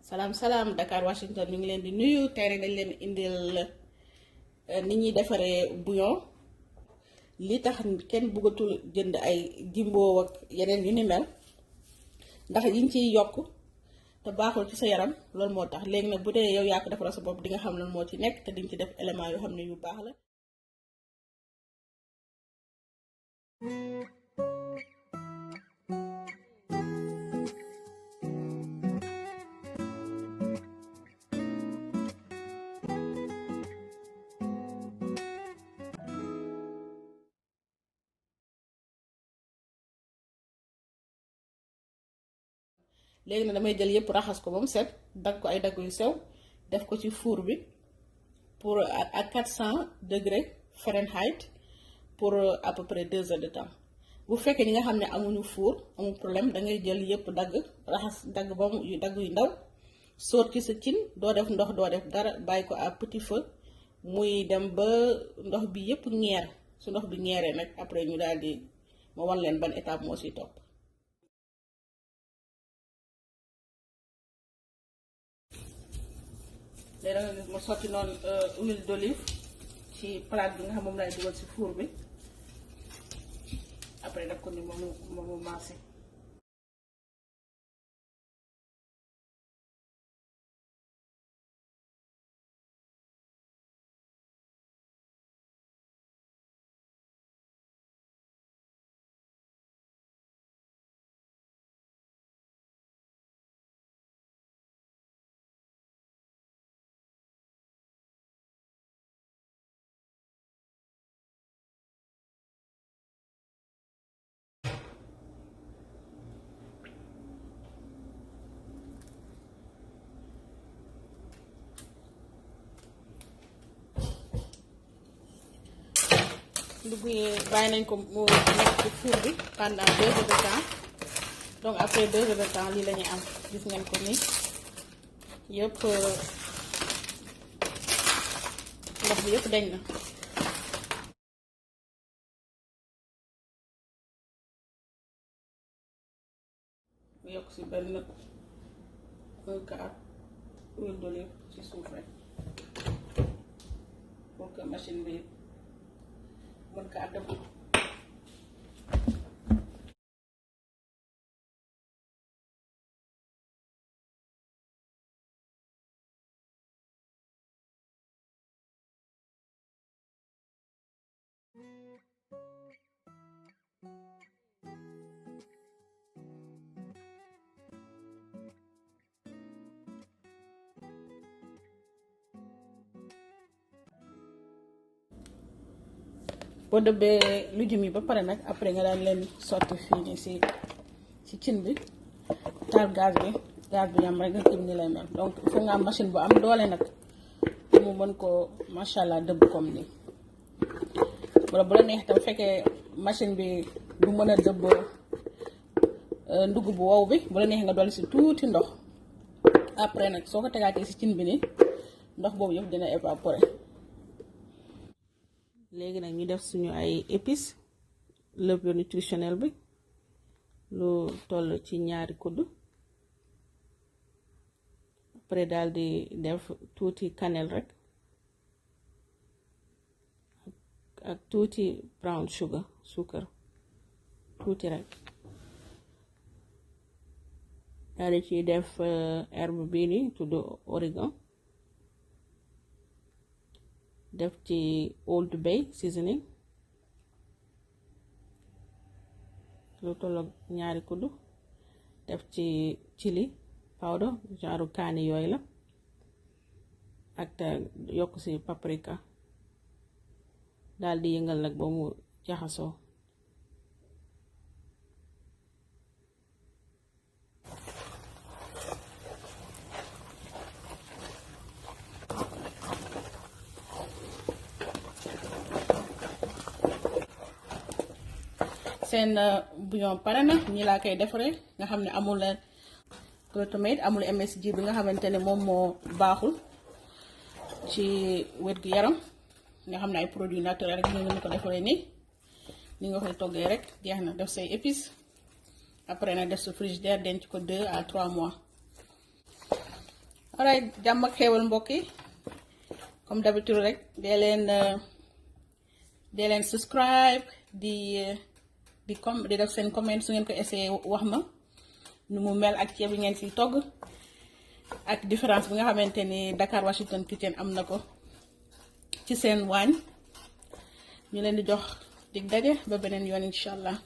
salaam Dakar Washington ñu ngi leen di nuyu tey rek dañ leen indil ni ñuy defaree bouillon li tax kenn bëggatul jënd ay jimbo ak yeneen yu ni mel ndax yiñ ciy yokk te baaxul ci sa yaram loolu moo tax léegi nag bu dee yow yaa ko defaral sa bopp di nga xam lan moo ci nekk te diñ ci def élément yoo xam ne yu baax la. léegi nag damay jël yëpp raxas ko ba mu set dagg ko ay dagg yu sew def ko ci four bi pour à 400 degrés Fahrenheit pour à peu près 2 heures de temps bu fekkee ñi nga xam ne amuñu four amul problème da ngay jël yëpp dagg raxas dagg ba mu dagg yu ndaw soot ci sa cin doo def ndox doo def dara bàyyi ko à petit feu muy dem ba ndox bi yëpp ñeer su ndox bi ñeeree nag après ñu daal di ma wan leen ban étape moo siy topp. léegi da nga gis ma sotti noonu huile d'olive ci plat bi nga xam moom laay dugal ci four bi après def ko ni moomu maase. Ndugg yi bàyyi nañ ko mu nekk ci four bi pendant 2 heures de temps donc après 2 heures de temps lii la ñuy am gis ngeen ko nii yëpp ndox bi yëpp dañ na. yokk ci benn 1/4 huile d'olive ci suuf rek pour que machine bi mën kaa dëbb. boo dëbbee lujum yi ba pare nag après nga daan leen sotti fii nii ci cin bi taal gaz bi yam rek nga kii ni lay mel donc il faut nga am machine bu am doole nag mu mën ko macha allah dëbb comme nii wala bu la neex tam fekkee machine bi du mën a dëbb ndugg bu wow bi bu la neex nga dolli si tuuti ndox après nag soo ko tegaatee si cin bi nii ndox boobu yëpp dina évaporer. léegi nag ñu def suñu ay épices levure nutritionnelle bi lu toll ci ñaari kudd après daal di def tuuti cannelle rek ak tuuti brown sugar suukar tuuti rek daal di ci def herbe bii nii tudd origan def ci Old Bay seasoning lu tolloog ñaari kuddu def ci chili powder genre kaani yooyu la ak yokk ci paprika daal di yëngal nag ba mu jaxasoo. seen bouillon pare na ñi laa koy defaree nga xam ne amul glutamate amul MSG bi nga xamante ne moom moo baaxul ci wér-gu yaram nga xam ne ay produits naturels rek ñu ko defaree nii ni nga koy toggee rek jeex na def say épices après nag def sa frigidaire denc ko 2 à 3 mois alright jàmm ak xéewal mbokk yi comme d'habitude rek dee leen subscribe di def seen comment su ngeen ko essayé wax ma nu mu mel ak ceeb yi ngeen siy togg ak différence bi nga xamante ni Dakar Washington Kitchen am na ko ci seen waañ ñu leen di jox dig daje ba beneen yoon incha allah.